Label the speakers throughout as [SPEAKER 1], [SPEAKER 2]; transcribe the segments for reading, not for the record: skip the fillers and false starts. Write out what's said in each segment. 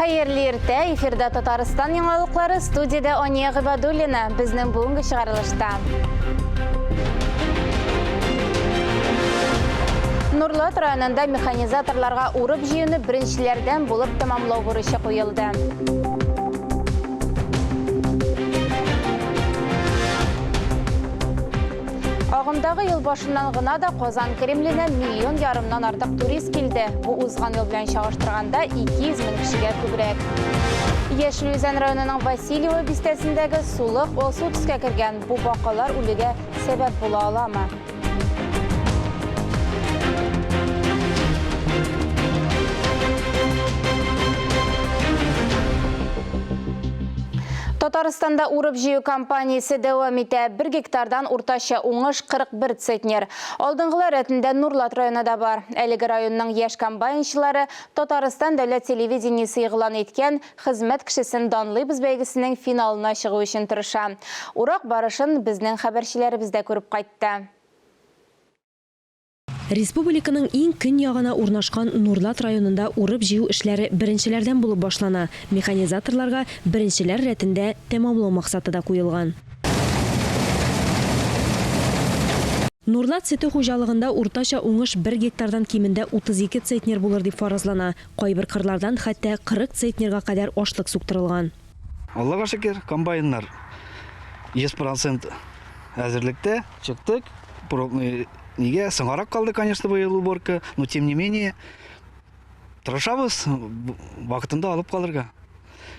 [SPEAKER 1] Хәерле иртә, эфирда Татарстан яңалыклары, студиядә Ания Гыйбадуллина. Безнең бүгенге чыгарылышта. Нурлат районында механизаторларга урып җыюны беренчеләрдән булып тәмамлау бурычы куелды. Агымдагы ел башыннан гына да Казан Кремленә миллион ярымнан артык турист килде. Бу узган ел белән чагыштырганда 200 мең кешегә күбрәк. Яшел Үзән районының Васильево бистәсендәге сулык алсу төскә кергән. Бу бакалар үлегә сәбәп була аламы? Татарстанда урып-җыю кампаниясе дәвам итә. Бер гектардан уртача уңыш 41 центнер. Алдынгылар рәтендә Нурлат районы да бар. Әлеге районның яшь комбайнчылары Татарстан дәүләт телевидениесе игълан иткән Хезмәт кешесен данлыйбыз бәйгесенең финалына чыгу өчен тырыша. Урак барышын безнең хәбәрчеләребез дә күреп кайтты.
[SPEAKER 2] Республиканың иң көньягына урнашкан Нурлат районында урып-җыю эшләре беренчеләрдән булып башлана, механизаторларга беренчеләр рәтендә тәмамлау максаты да куелган. Нурлат сөте хуҗалыгында уртача уңыш бер гектардан кимендә 32 центнер булыр дип фаразлана, кайбер кырлардан хәтта 40 центнерга кадәр ашлык суктырылган.
[SPEAKER 3] Аллага шөкер, комбайннар 100 процент әзерлектә, чыктык. Пробный нигә соңарак калды, конечно, быел уборка, но тем не менее тырышабыз вакытында алып калырга.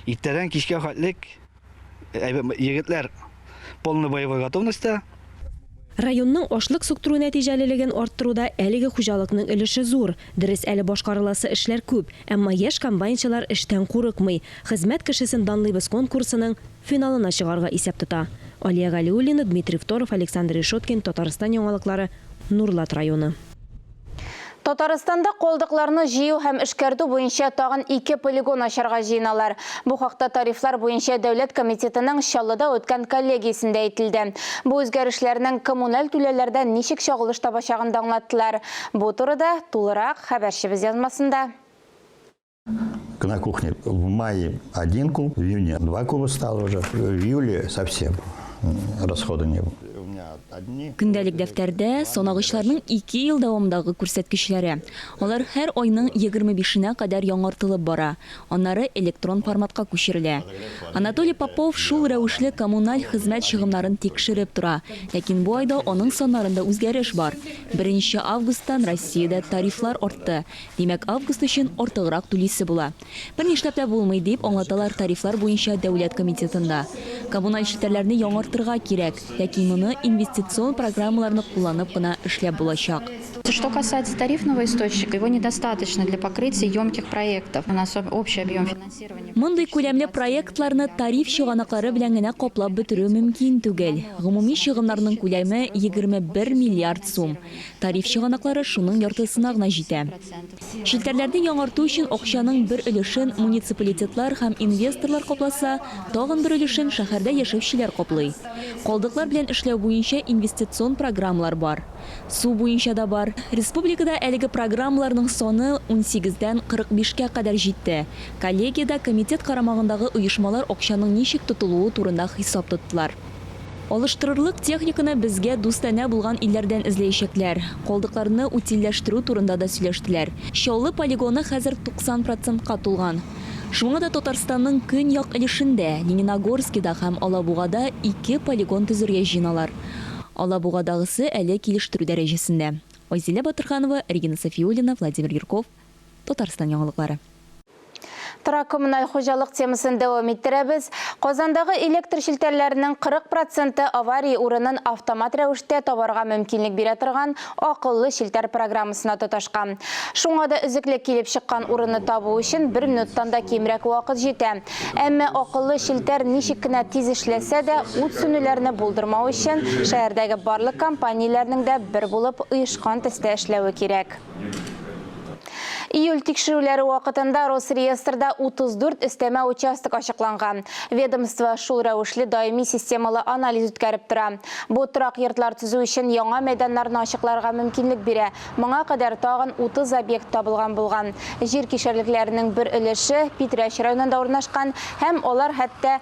[SPEAKER 3] Иртәдән кичкә хәтлек егетләр полный боевой готовностьта.
[SPEAKER 2] Районның ашлык суктыру нәтиҗәлелеген арттыруда әлеге хуҗалыкның өлеше зур. Дөрес, әле башкарыласы эшләр күп, әмма яшь комбайнчылар эштән курыкмый. Хезмәт кешесен данлыйбыз конкурсының финалына чыгарга исәп тота. Алия Галиуллина, Дмитрий Второв, Александр Решеткин, Татарстан яңалыклары, Нурлат районы.
[SPEAKER 1] Татарстанда калдыкларны җыю һәм эшкәртү буенча тагын ике полигон ачарга җыеналар. Бу хакта Тарифлар буенча дәүләт комитетының Чаллыда үткән коллегиясендә әйтелде. Бу үзгәрешләрнең коммуналь түләүләрдә ничек чагылыш табачагын да аңлаттылар. Бу турыда тулырак хәбәрчебез язмасында.
[SPEAKER 4] На кухне в мае один куб, в июне два куба стало уже, в июле совсем расхода не было.
[SPEAKER 5] Көндәлек дәфтәрдә санагычларның ике ел дәвамындагы күрсәткечләре. Алар һәр айның 25-енә кадәр яңартылып бара, аннары электрон форматка күчерелә. Анатолий Попов шул рәвешле коммуналь хезмәт чыгымнарын тикшереп тора. Ләкин бу айда аның саннарында үзгәреш бар. Беренче августтан Россиядә тарифлар артты. Димәк, август өчен артыграк түлисе була. Бернишләп тә булмый, дип аңлаталар тарифлар буенча дәүләт комитетында. Коммуналь челтәрләрне яңартырга кирәк, ләкин моны инвестицион программаларны кулланып кына эшләп булачак.
[SPEAKER 6] Что касается тарифного источника, его недостаточно для покрытия емких проектов. У нас общий объем финансирования.
[SPEAKER 5] Мондый күләмле проектларны тариф чыганаклары белән генә каплап бетерү мөмкин түгел. Гомуми чыгымнарның күләме 21 миллиард сум. Тариф чыганаклары шуның яртысына гына җитә. Челтәрләрне яңарту өчен акчаның бер өлешен муниципалитетлар һәм инвесторлар капласа, тагын бер өлешен шәһәрдә яшәүчеләр каплый. Калдыклар белән эшләү буенча инвестицион программалар бар. Су буенча да бар. Республикада әлеге программаларның саны унсигездән 45 кә кадәр җитте. Коллегиядә комитет карамагындагы оешмалар акчаның ничек тотылуы турында хисап тоттылар. Алыштырырлык техниканы безгә дустанә булган илләрдән эзләячәкләр. Калдыкларны утильләштерү турында да сөйләштеләр. Чаллы полигоны хәзер 90 процентка тулган. Шуңа да Татарстанның көньяк өлешендә, Лениногорскида һәм Алабугада ике полигон төзергә җыеналар. Алабугадагысы әле килештерү дәрәҗәсендә. Айзилә Батырханова, Регина Сафиуллина, Владимир Юрков, Татарстан яңалыклары.
[SPEAKER 1] Торак-коммуналь хуҗалык темасын дәвам иттерәбез. Казандагы электр челтәрләренең 40 проценты авария урынын автомат рәвештә табарга мөмкинлек бирә торган акыллы челтәр программасына тоташкан. Шуңа да өзеклек килеп чыккан урынны табу өчен бер минуттан да кимрәк вакыт җитә. Әмма акыллы челтәр ничек кенә тиз эшләсә дә, ут сүнүләрне булдырмау өчен шәһәрдәге барлык компанияләрнең дә бер булып оешкан төстә эшләве кирәк. Июль тикшерүләре вакытында Росреестрда 34 өстәмә участок ачыкланган. Ведомство шул рәвешле даими системалы анализ үткәреп тора. Бу торак йортлар төзү өчен яңа мәйданнарны ачыкларга мөмкинлек бирә. Моңа кадәр тагын 30 объект табылган булган. Җир кишәрлекләренең бер өлеше Питрәч районында урнашкан һәм алар хәтта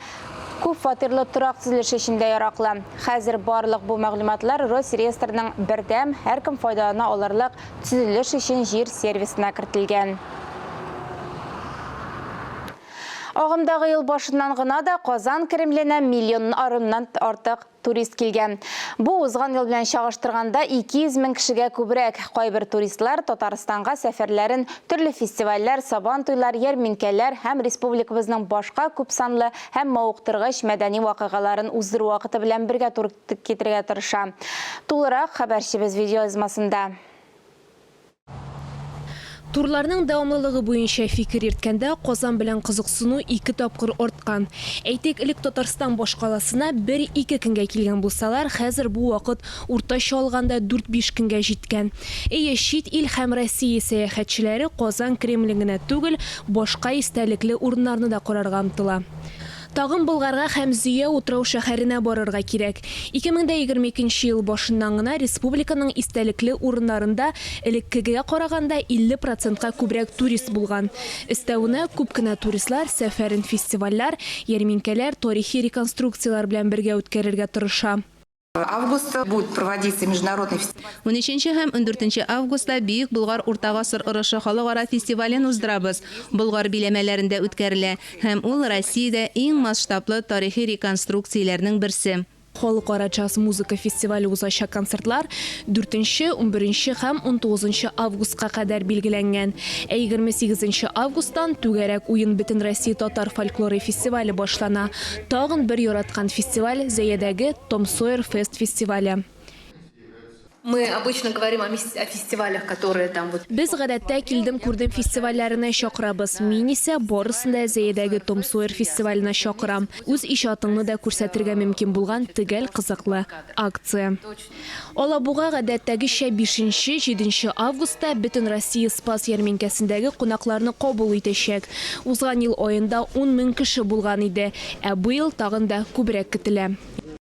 [SPEAKER 1] күп фатирлы торак төзелеше өчен дә яраклы. Хәзер барлык бу мәгълүматлар Росреестрның бердәм, һәркем файдалана алырлык Төзелеш өчен җир сервисына кертелгән. Агымдагы ел башыннан гына да Казан Кремленә миллион арымнан артык турист килгән. Бу узган ел белән чагыштырганда 200 мең кешегә күбрәк. Кайбер туристлар Татарстанга сәфәрләрен төрле фестивальләр, Сабан туйлар, ярминкәләр һәм республикабызның башка күпсанлы һәм мавыктыргыч мәдәни вакыйгаларын уздыру вакыты белән бергә туры китерергә тырыша. Тулырак хәбәрчебез видеоязмасында.
[SPEAKER 7] Турларның дәвамлылыгы буенча фикер йөрткәндә, Казан белән кызыксыну ике тапкыр арткан. Әйтик, элек Татарстан башкаласына бер-ике көнгә килгән булсалар, хәзер бу вакыт уртача алганда дүрт-биш көнгә җиткән. Әйе, чит ил һәм Россия сәяхәтчеләре Казан Кремлен генә түгел, башка истәлекле урыннарны да карарга омтыла. Тагын Болгарга һәм Зөя утрау-шәһәренә барырга кирәк. 2022 нче ел башыннан гына республиканың истәлекле урыннарында элеккегегә караганда 50 процентка күбрәк турист булган. Өстәвенә, күп кенә туристлар сәфәрен фестивальләр, ярминкәләр, тарихи реконструкцияләр белән бергә үткәрергә тырыша.
[SPEAKER 8] Августта будет проводиться международный фестиваль.
[SPEAKER 9] Унөченче һәм ундүртенче августта Бөек Болгар Урта гасыр орышы халыкара фестивален уздырабыз. Болгар биләмәләрендә үткәрелә һәм ул Россиядә иң масштаблы тарихи реконструкцияләрнең берсе.
[SPEAKER 7] Халыкара джаз-музыка фестивале узачак концертлар дүртенче, унберенче һәм унтугызынчы августка кадәр билгеләнгән. Ә 28 августтан Түгәрәк уен Бөтенроссия татар фольклоры фестивале башлана. Тагын бер яраткан фестиваль, Зәядәге Том Сойер Фест фестивале.
[SPEAKER 10] Мы обычно говорим о о фестивалях, которые там вот.
[SPEAKER 7] Без гадәттә килдем-күрдем фестивальләренә чакырабыз. Мин исә барысын да Зәядәге Том Сойер фестиваленә чакырам. Үз иҗатыңны да күрсәтергә мөмкин булган төгәл кызыклы акция. Алабуга гадәттәгечә бишенче, җиденче августта Бөтенроссия Спас ярминкәсендәге кунакларны кабул итәчәк. Узган ел аенда ун мең кеше булган иде, ә быел тагын да күбрәк көтелә.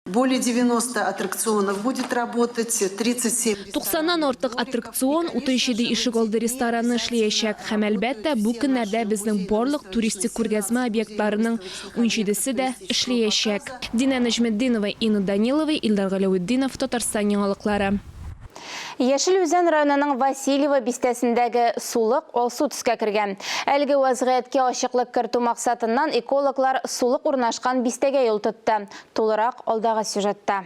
[SPEAKER 11] Более 90 аттракционов будет работать, 37
[SPEAKER 7] Туксаннан артык аттракцион, 37 ишегалды рестораны эшләячәк һәм, әлбәттә, бу көннәрдә безнең барлык туристик күргәзмә объектларының Унҗидесе дә эшләячәк. Динә Нәҗметдинова, Инна Данилова, Илдар Галәветдинов, Татарстан яңалыклары.
[SPEAKER 1] Яшел Үзән районының Васильево бистәсендәге сулык алсу төскә кергән. Әлеге вазгыятькә ачыклык кертү максатыннан экологлар сулык урнашкан бистәгә юл тотты. Тулырак алдагы сюжетта.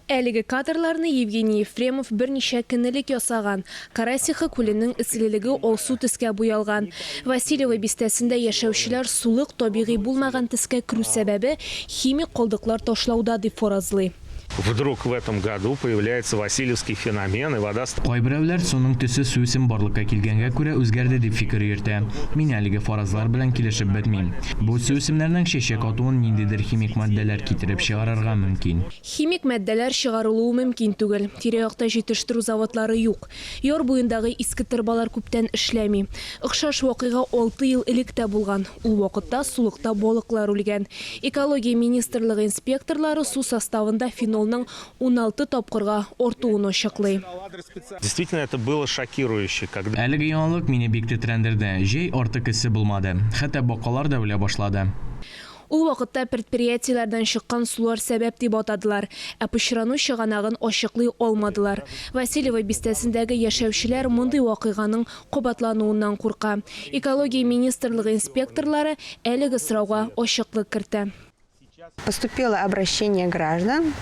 [SPEAKER 7] Әлеге кадрларны Евгений Ефремов берничә көн элек ясаган. Карасиха күленең эсселелеге алсу төскә буялган. Васильево бистәсендә яшәүчеләр сулык табигый булмаган төскә керү сәбәбе химик калдыклар ташлауда дип фаразлый.
[SPEAKER 12] Вдруг в этом году появляется Васильевский феномен, и вода.
[SPEAKER 13] Кайберәүләр суның төсе суүсем барлыкка килгәнгә күрә үзгәрде дип фикер йөртә. Мин әлеге фаразлар белән килешеп бетмим. Бу суүсемнәрнең чәчәк атуын ниндидер химик матдәләр китереп чыгарырга мөмкин.
[SPEAKER 7] Химик матдәләр чыгарылуы мөмкин түгел. Тирә-якта җитештерү заводлары юк. Яр буендагы иске торбалар күптән эшләми. Охшаш вакыйга алты ел элек тә булган. Ул вакытта сулыкта балыклар үлгән. Экология министрлыгы инспекторлары су составында фенолның 16 тапкырга артуын ачыклый.
[SPEAKER 12] Действительно, это было шокирующе, когда.
[SPEAKER 13] Әлеге яңалык мине бик тетрәндерде. Җәй артык эссе булмады. Хәтта бакалар да үлә башлады.
[SPEAKER 7] Ул вакытта предприятиеләрдән чыккан сулар сәбәп дип атадылар, ә пычрану чыганагын ачыклый алмадылар. Васильево бистәсендәге яшәүчеләр мондый вакыйганың кабатлануыннан курка. Экология министрлыгы инспекторлары әлеге сорауга ачыклык кертә.
[SPEAKER 14] Поступило обращение граждан.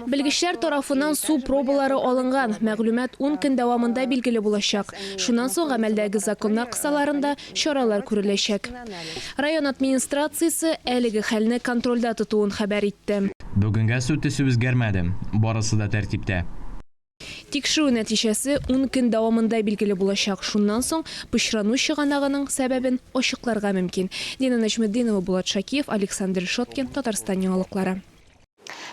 [SPEAKER 7] Белгечләр тарафыннан су пробалары алынган. Мәгълүмат ун көн дәвамында билгеле булачак. Шуннан соң гамәлдәге законнар кысаларында чаралар күреләчәк. Район администрациясе әлеге хәлне контрольдә тотуын хәбәр итте.
[SPEAKER 13] Бүгенгә су төсе үзгәрмәде, барысы да тәртиптә.
[SPEAKER 7] Тикшерү нәтиҗәсе ун көн дәвамында билгеле булачак. Шуннан соң пычрану чыганагының сәбәбен ачыкларга мөмкин. Дина Нәҗметдинова, Булат Шакиев, Александр Решеткин, Татарстан яңалыклары.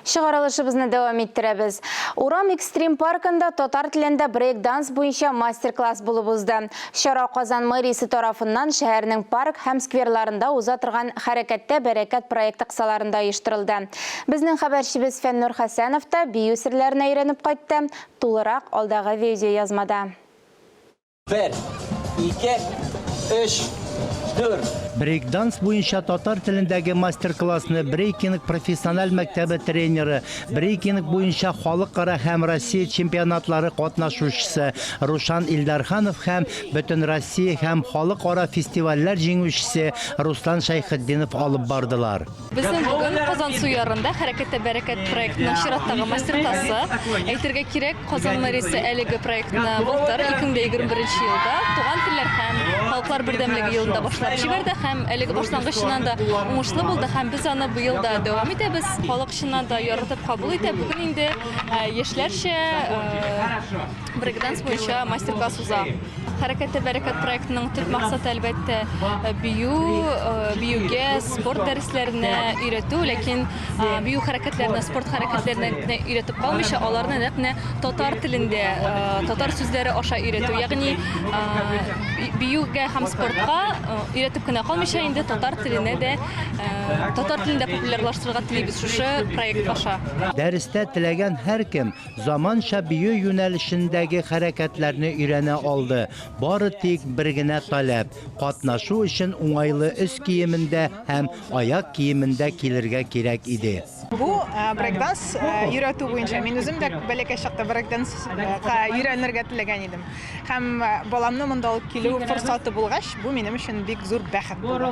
[SPEAKER 1] Чыгарылышыбызны дәвам иттерәбез. Урам экстрим паркында татар телендә брейк-данс буенча мастер-класс булып узды. Чара Казан мэриясе тарафыннан шәһәрнең парк һәм скверларында уза торган Хәрәкәттә бәрәкәт проекты кысаларында оештырылды. Безнең хәбәрчебез Фәннур Хәсәнов та бию серләренә өйрәнеп кайтты. Тулырак алдагы видеоязмада.
[SPEAKER 15] Бер, ике, өч, дүрт.
[SPEAKER 16] Брейк-данс буенча татар телендәге мастер-классны брейкинг профессиональ мәктәбе тренеры, брейкинг буенча халыкара һәм Россия чемпионатлары катнашучысы Рушан Илдарханов һәм Бөтенроссия һәм халыкара фестивальләр җиңүчесе Руслан Шәйхетдинов алып бардылар.
[SPEAKER 10] Безнең бүген Казансу ярында Хәрәкәттә бәрәкәт проектының чираттагы мастер-классы. Әйтергә кирәк, Казан мэриясе әлеге проектны былтыр, 2021 елда, Туган телләр һәм халыклар бердәмлеге елында башлап җибәрде һәм әлеге башлангыч чыннан да уңышлы булды һәм без аны быел да дәвам итәбез. Халык чыннан да яратып кабул итә. Бүген инде яшьләрчә брейк-данс буенча мастер-класс уза. Хәрәкәттә бәрәкәт проектының төп максаты, әлбәттә, бию, биюгә, спорт дәресләренә өйрәтү, ләкин бию хәрәкәтләренә, спорт хәрәкәтләренә генә өйрәтеп калмыйча, аларны нәкъ менә татар телендә, татар сүзләре аша өйрәтү. Ягъни биюгә һәм спортка өйрәтеп кенә калмыйча, инде татар теленә дә, татар телен дә популярлаштырырга телибез шушы проект аша.
[SPEAKER 16] Дәрестә теләгән һәркем Заманча бию юнәлешендәге хәрәкәтләрне өйрәнә алды. Бары тик бер генә таләп, катнашу өчен уңайлы өс киемендә һәм аяк киемендә килергә кирәк иде.
[SPEAKER 17] Бу брейк-данс өйрәтү буенча мин үзем дә бәләкәй чакта брейк-данска өйрәнергә теләгән идем. Һәм баламны монда алып килү форсаты булгач, бу минем өчен бик зур бәхет булды.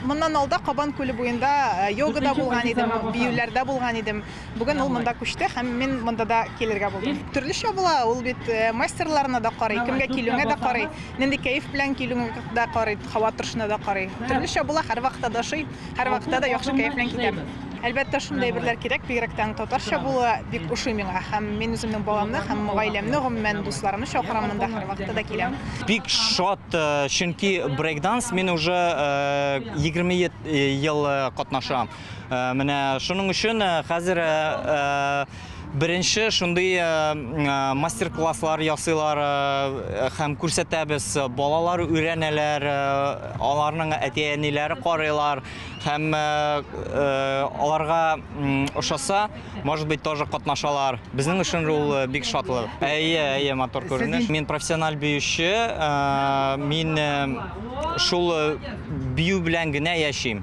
[SPEAKER 17] Моннан алда Кабан күле буенда йогада булган идем, биюләрдә булган идем. Бүген ул монда күчте һәм мин монда да килергә булдым. Төрлечә була, ул бит э, мастерларына да карый, кемгә килүеңә дә карый, нинди кәеф белән килүеңә дә карый, һава торышына да карый. Төрлечә була, һәрвакытта да ошый, һәрвакытта да яхшы кәеф белән китәм. Әлбәттә, шундый әйберләр кирәк, бигрәк тә татарча булуы бик ошый миңа. Һәм мин үземнең баламны һәм гаиләмне, гомумән, дусларымны чакырам монда, һәрвакытта да киләм.
[SPEAKER 18] Бик шат, э, чөнки брейк-данс мин уже 20 э, ел катнашам. Э, менә шуның өчен э, хәзер э, беренче шундый мастер-класслар ясыйлар һәм күрсәтәбез. Балалар өйрәнәләр, аларның әти-әниләре карыйлар һәм аларга ошаса, может быть, тоже катнашалар. Безнең өчен ул бик шатлы. Әйе, әйе, матур күренеш. Мин профессиональ биюче, мин шул бию белән генә яшим.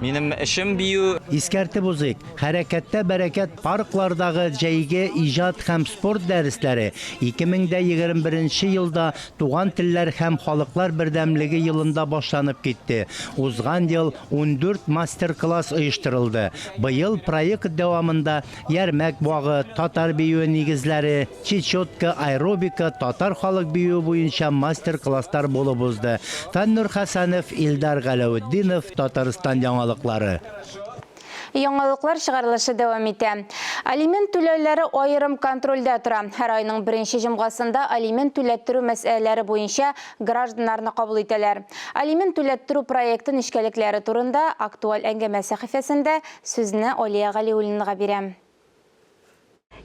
[SPEAKER 18] Минем эшем бию.
[SPEAKER 16] Искәртеп узыйк, Хәрәкәттә бәрәкәт парклардагы җәйге иҗат һәм спорт дәресләре 2021 нче елда Туган телләр һәм халыклар бердәмлеге елында башланып китте. Узган ел 14 мастер-класс оештырылды. Быел проект дәвамында Ярмәк багы, татар биюе нигезләре, Чечетка, аэробика, татар халык биюе буенча мастер-класслар булып узды. Фәннур Хәсәнов, Илдар Галәветдинов, Татарстан яңалыклары.
[SPEAKER 1] Яңалыклар чыгарылышы дәвам итә. Алимент түләүләре аерым контрольдә тора. Һәр айның беренче җомгасында алимент түләттерү мәсьәләләре буенча гражданнарны кабул итәләр. Алимент түләттерү проекты нечкәлекләре турында актуаль әңгәмә сәхифәсендә сүзне Алия Галиуллинага бирәм.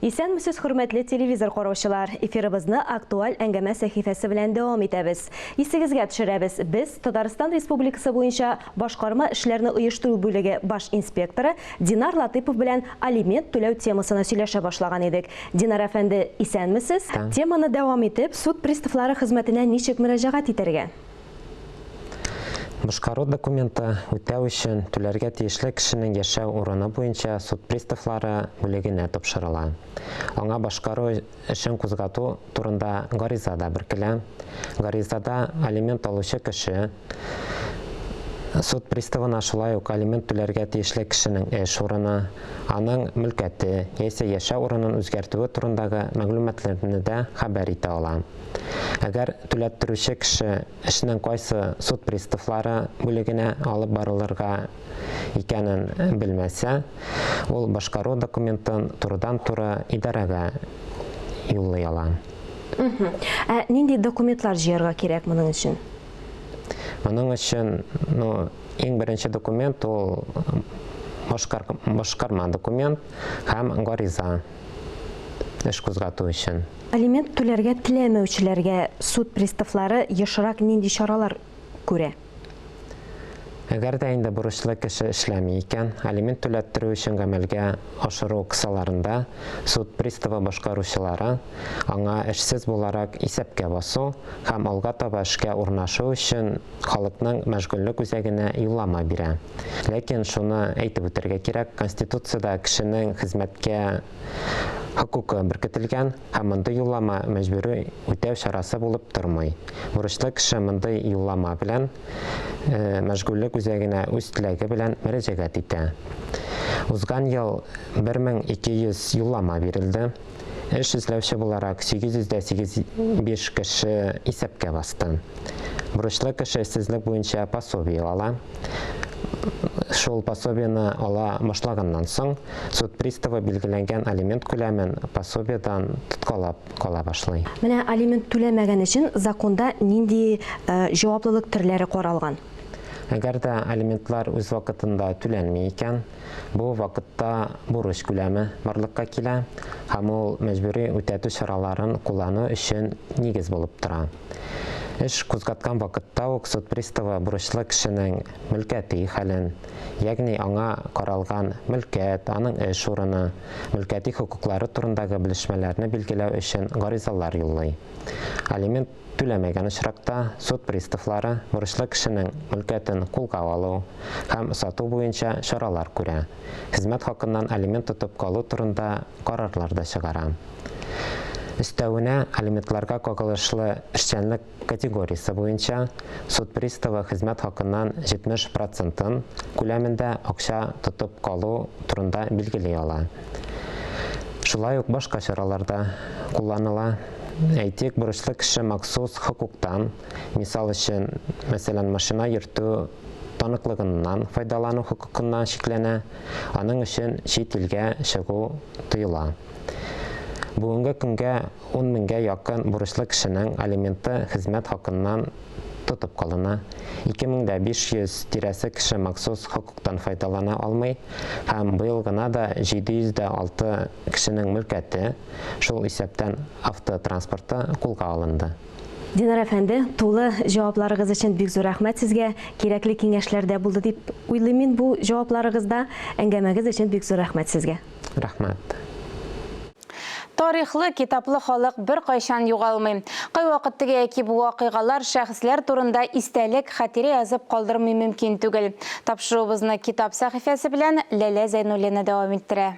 [SPEAKER 2] Исәнмесез, хөрмәтле телевизор караучылар! Эфирыбызны Актуаль әңгәмә сәхифәсе белән дәвам итәбез. Исегезгә төшерәбез, без Татарстан Республикасы буенча башкарма эшләрне оештыру бүлеге баш инспекторы Динар Латыйпов белән алимент түләү темасына сөйләшә башлаган идек. Динар әфәнде, исәнмесез! Теманы дәвам итеп, суд приставлары хезмәтенә ничек мөрәҗәгать итәргә?
[SPEAKER 19] Башкару документы үтәү өчен түләргә тиешле кешенең яшәү урыны буенча суд приставлары бүлегенә тапшырыла. Аңа башкару эшен кузгату турында гариза да беркелә. Гаризада алимент алучы кеше суд приставына шулай ук алимент түләргә тиешле кешенең эш урыны, аның мөлкәте яисә яшәү урынын үзгәртүе турындагы мәгълүматларны да хәбәр итә ала. Әгәр түләттерүче кеше эшнең кайсы суд приставлары бүлегенә алып барылырга икәнен белмәсә, ул башкару документын турыдан-туры идарәгә юллый ала.
[SPEAKER 2] Ә нинди документлар җыярга кирәк моның өчен?
[SPEAKER 19] Моның өчен, ну, иң беренче документ ул Башкарма документ һәм гариза эш кузгату өчен.
[SPEAKER 2] Алимент түләргә теләмәүчеләргә суд приставлары ешрак нинди чаралар күрә?
[SPEAKER 19] Әгәр дә инде бурычлы кеше эшләми икән, алимент түләттерү өчен гамәлгә ашыру кысаларында суд приставы башкаручылары аңа эшсез буларак исәпкә басу һәм алга таба эшкә урнашу өчен халыкның мәшгульлек үзәгенә юллама бирә. Ләкин шуны әйтеп үтәргә кирәк, Конституциядә кешенең хезмәткә хокукы беркетелгән һәм мондый юллама мәҗбүри үтәү чарасы булып тормый. Бурычлы кеше мондый юллама белән мәшгульлек үзәгенә үз теләге белән мөрәҗәгать итә. Узган ел 1200 юллама бирелде. Эш эзләүче буларак 885 кеше исәпкә басты. Бурычлы кеше эшсезлек буенча пособие ала. Шул пособиене ала башлаганнан соң, суд приставы билгеләнгән алимент күләмен пособиедән тоткалап кала башлый.
[SPEAKER 2] Менә алимент түләмәгән өчен законда нинди җаваплылык төрләре каралган?
[SPEAKER 19] Әгәр дә алиментлар үз вакытында түләнми икән, бу вакытта бурыч күләме барлыкка килә һәм ул мәҗбүри үтәтү чараларын куллану өчен нигез булып тора. Эш кузгаткан вакытта ук суд приставы бурычлы кешенең мөлкәти хәлен, ягъни аңа каралган мөлкәт, аның эш урыны, мөлкәти хокуклары турындагы белешмәләрне билгеләү өчен гаризалар юллый. Алимент түләмәгән очракта, суд приставлары бурычлы кешенең мөлкәтен кулга алу һәм сату буенча чаралар күрә, хезмәт хакыннан алимент тотып калу турында карарлар да чыгара. Өстәвенә, алиментларга кагылышлы эшчәнлек категориясе буенча суд приставы хезмәт хакыннан 70 процентын күләмендә акча тотып калу турында билгели ала. Шулай ук башка чаралар да кулланыла. Әйтик, бурычлы кеше махсус хокуктан, мисал өчен, мәсәлән, машина йөртү таныклыгыннан файдалану хокукыннан чикләнә, аның өчен чит илгә чыгу тыела. Бүгенге көнгә 10 меңгә якын бурычлы кешенең алименты хезмәт хакыннан тотып калына. 2500 тирәсе кеше махсус хокуктан файдалана алмый һәм быел гына да 706 кешенең мөлкәте, шул исәптән автотранспорты кулга алынды.
[SPEAKER 2] Динар әфәнде, тулы җавапларыгыз өчен бик зур рәхмәт сезгә. Кирәкле киңәшләр дә булды дип уйлыйм мин бу җавапларыгызда. Әңгәмәгез өчен бик зур рәхмәт сезгә.
[SPEAKER 19] Рәхмәт.
[SPEAKER 1] Тарихлы, китаплы халык беркайчан югалмый. Кайвакыт теге яки бу вакыйгалар, шәхесләр турында истәлек, хатирә язып калдырмый мөмкин түгел. Тапшыруыбызны китап сәхифәсе белән Ләлә Зәйнуллина дәвам иттерә.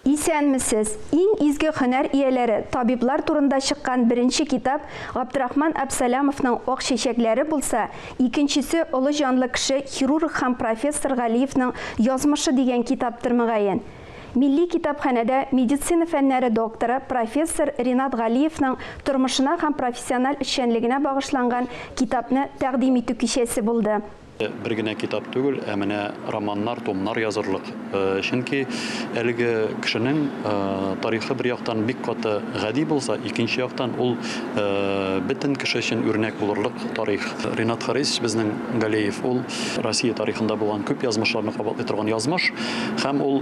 [SPEAKER 20] Исәнмесез! Иң изге һөнәр ияләре, табиблар турында чыккан беренче китап Габдрахман Әбсәләмовның Ак чәчәкләре булса, икенчесе олы җанлы кеше, хирург һәм профессор Галиевның Язмышы дигән китаптыр, мөгаен. Милли китапханәдә медицина фәннәре докторы, профессор Ринат Галиевның тормышына һәм профессиональ эшчәнлегенә багышланган китапны тәкъдим итү кичәсе булды.
[SPEAKER 21] Бер генә китап түгел, ә менә романнар, томнар язырлык. Чөнки әлеге кешенең тарихы бер яктан бик каты гади булса, икенче яктан ул бөтен кеше өчен үрнәк булырлык тарих. Ринат Харисович безнең Галиев, ул Россия тарихында булган күп язмышларны кабатлый торган язмыш. Һәм ул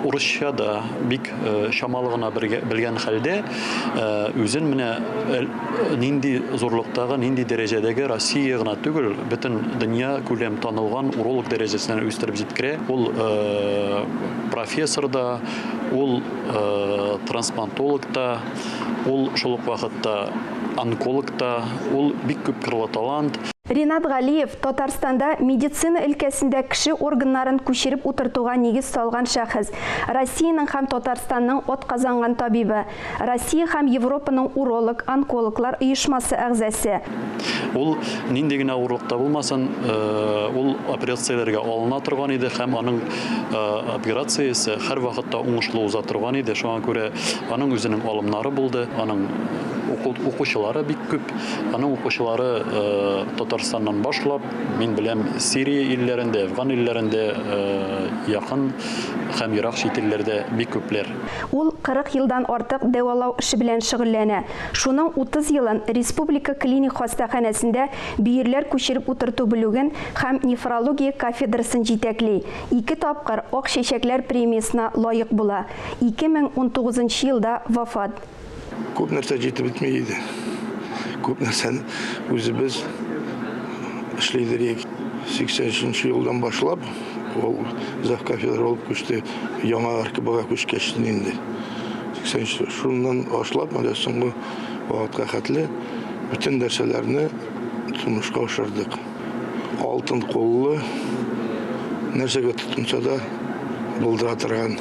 [SPEAKER 21] урысча да бик чамалы гына белгән хәлдә үзен менә нинди зурлыктагы, нинди дәрәҗәдәге Россия гына түгел, бөтен дөнья күләм танылган уролог дәрәҗәсенә үстереп җиткерә. Ул профессор да, ул трансплантолог та, ул шул ук вакытта онколог та, ул бик күп кырлы талант.
[SPEAKER 20] Ринат Галиев, Татарстанда медицина өлкәсендә кеше органнарын күчереп утыртуга нигез салган шәхес, Россиянең һәм Татарстанның атказанган табибы, Россия һәм Европаның уролог, онкологлар оешмасы әгъзасе.
[SPEAKER 21] Ул нинди генә авырлыкта булмасын, ул операцияләргә алына торган иде һәм аның операциясе һәрвакытта уңышлы уза торган иде. Шуңа күрә аның үзенең алымнары булды, аның укучылары бик күп. Аның укучылары Татарстан. Татарстаннан башлап, мин беләм, Сирия илләрендә, Әфган илләрендә, якын һәм ерак чит илләрдә бик күпләр.
[SPEAKER 20] Ул 40 елдан артык дәвалау эше белән шөгыльләнә. Шуның 30 елын Республика клиник хастаханәсендә бөерләр күчереп утырту бүлеген һәм нефрология кафедрасын җитәкли. Ике тапкыр Ак чәчәкләр премиясенә лаек була. 2019 нчы елда вафат.
[SPEAKER 3] Күп нәрсә җитеп бетми иде. Күп нәрсәне үзебез эшлидер идек. 83 нче елдан башлап ул завкафедра булып күчте. Яңа РКБга күчкәч инде. 83 шуннан башлап менә соңгы вакытка хәтле бөтен нәрсәләрне тормышка ашырдык. Алтын куллы, нәрсәгә тотынса да булдыра торган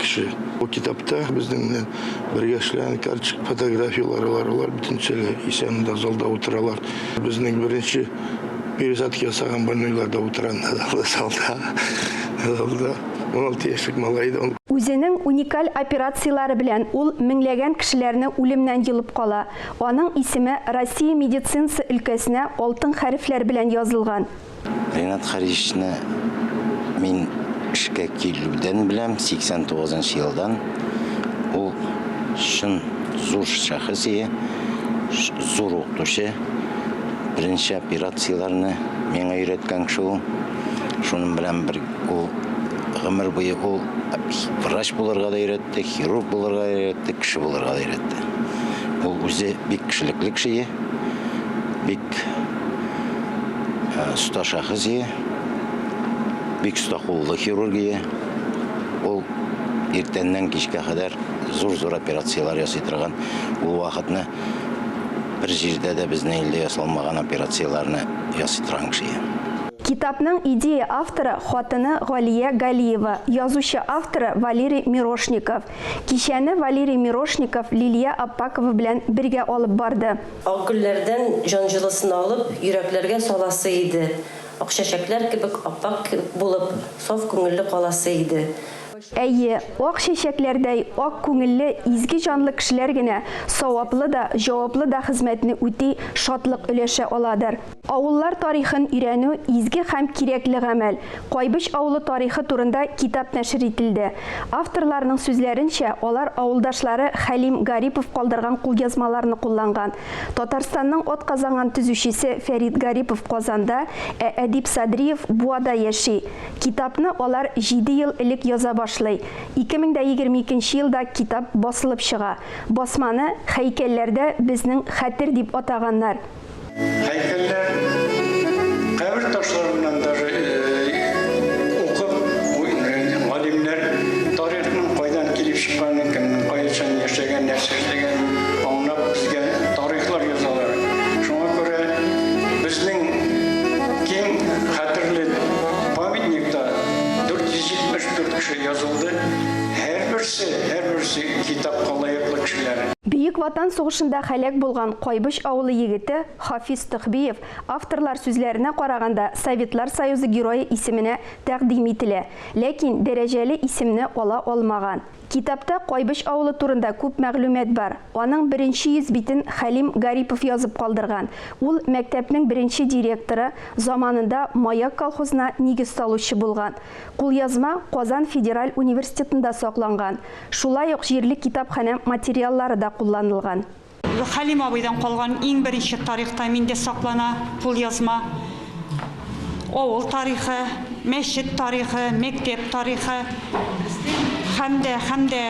[SPEAKER 3] кеше. Бу китапта безнең белән бергә эшләгән карточка фотографияләре бар, алар бөтенесе дә исән дә залда утыралар. Безнең беренче пересадка ясаган больнойлар да утыра залда. Залда 16 яшьлек малай иде.
[SPEAKER 20] Үзенең уникаль операцияләре белән ул меңләгән кешеләрне үлемнән йолып кала. Аның исеме Россия медицинасы өлкәсенә алтын хәрефләр белән язылган.
[SPEAKER 22] Ринат Харисовичны мин эшкә килүдән беләм, 89 нчы елдан. Ул чын зур шәхес ие, зур укытучы. Беренче операцияләрне миңа өйрәткән кеше ул. Шуның белән бер ул гомер буе ул врач булырга да өйрәтте, хирург булырга да өйрәтте, кеше булырга да өйрәтте. Ул үзе бик кешелекле кеше ие, бик оста шәхес ие, бик оста куллы хирург ие. Ул иртәннән кичкә кадәр зур-зур операцияләр ясый торган. Ул вакытны бер җирдә дә безнең илдә ясалмаган операцияләрне ясый торган кеше ие.
[SPEAKER 20] Китапның идея авторы хатыны Галия Галиева, язучы авторы Валерий Мирошников. Кичәне Валерий Мирошников Лилия Аппакова белән бергә алып барды.
[SPEAKER 23] Ак гөлләрдән җан җылысын алып, йөрәкләргә саласы иде, ак чәчәкләр кебек аппак булып, саф күңелле каласы иде.
[SPEAKER 20] Әйе, ак чәчәкләрдәй ак күңелле, изге җанлы кешеләр генә саваплы да, җаваплы да хезмәтне үти, шатлык өләшә аладыр. Авыллар тарихын өйрәнү, изге һәм кирәкле гамәл. Кайбыч авылы тарихы турында китап нәшер ителде. Авторларның сүзләренчә, алар авылдашлары Хәлим Гарипов калдырган кулъязмаларны кулланган. Татарстанның атказанган төзүчесе Фәрит Гарипов Казанда, ә Әдип Садриев Буада яши. Китапны алар җиде ел элек яза башлый. 2022 нче елда китап басылып чыга. Басманы Һәйкәлләрдә безнең хәтер дип атаганнар.
[SPEAKER 24] Һәйкәлләр кабер ташларыннан даже укып, галимнәр тарихның кайдан килеп чыкканын, кемнең кайчан яшәгән, нәрсә эшләгәнен аңлап безгә тарихлар язалар. Шуңа күрә безнең киң хәтерле памятникта 474 кеше язылды. Һәрберсе, һәрберсе китапка лаеклы кешеләр.
[SPEAKER 20] Бөек Ватан сугышында һәлак булган Кайбыч авылы егете Хафиз Төхбиев, авторлар сүзләренә караганда, Советлар Союзы Герое исеменә тәкъдим ителә, ләкин дәрәҗәле исемне ала алмаган. Китапта Кайбыч авылы турында күп мәгълүмат бар. Аның беренче 100 битен Хәлим Гарипов язып калдырган. Ул мәктәпнең беренче директоры, заманында Маяк колхозына нигез салучы булган. Кулъязма Казан федераль университетында сакланган. Шулай ук җирле китапханә материаллары да кулланылган.
[SPEAKER 25] Хәлим абыйдан калган иң беренче тарих та миндә саклана, кулъязма. Авыл тарихы, мәчет тарихы, мәктәп тарихы һәм дә, һәм дә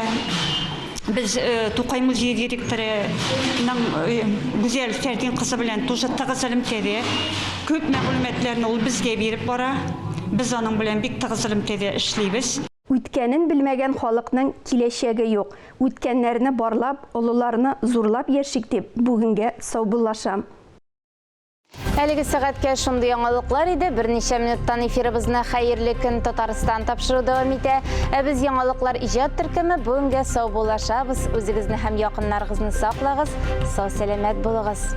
[SPEAKER 25] без Тукай музее директорының Гүзәл Фәрдин кызы белән тоже тыгыз элемтәдә. Күп мәгълүматларны ул безгә биреп бара. Без аның белән бик тыгыз элемтәдә эшлибез.
[SPEAKER 20] Үткәнен белмәгән халыкның киләчәге юк. Үткәннәрне барлап, олыларны зурлап яшик дип, бүгенгә саубуллашам.
[SPEAKER 1] Әлеге сәгатькә шундый яңалыклар иде. Берничә минуттан эфирыбызны Хәерле көн Татарстан тапшыру дәвам итә. Ә без яңалыклар иҗат төркеме бүгенгә саубуллашабыз. Үзегезне һәм якыннарыгызны саклагыз, сау-сәламәт булыгыз.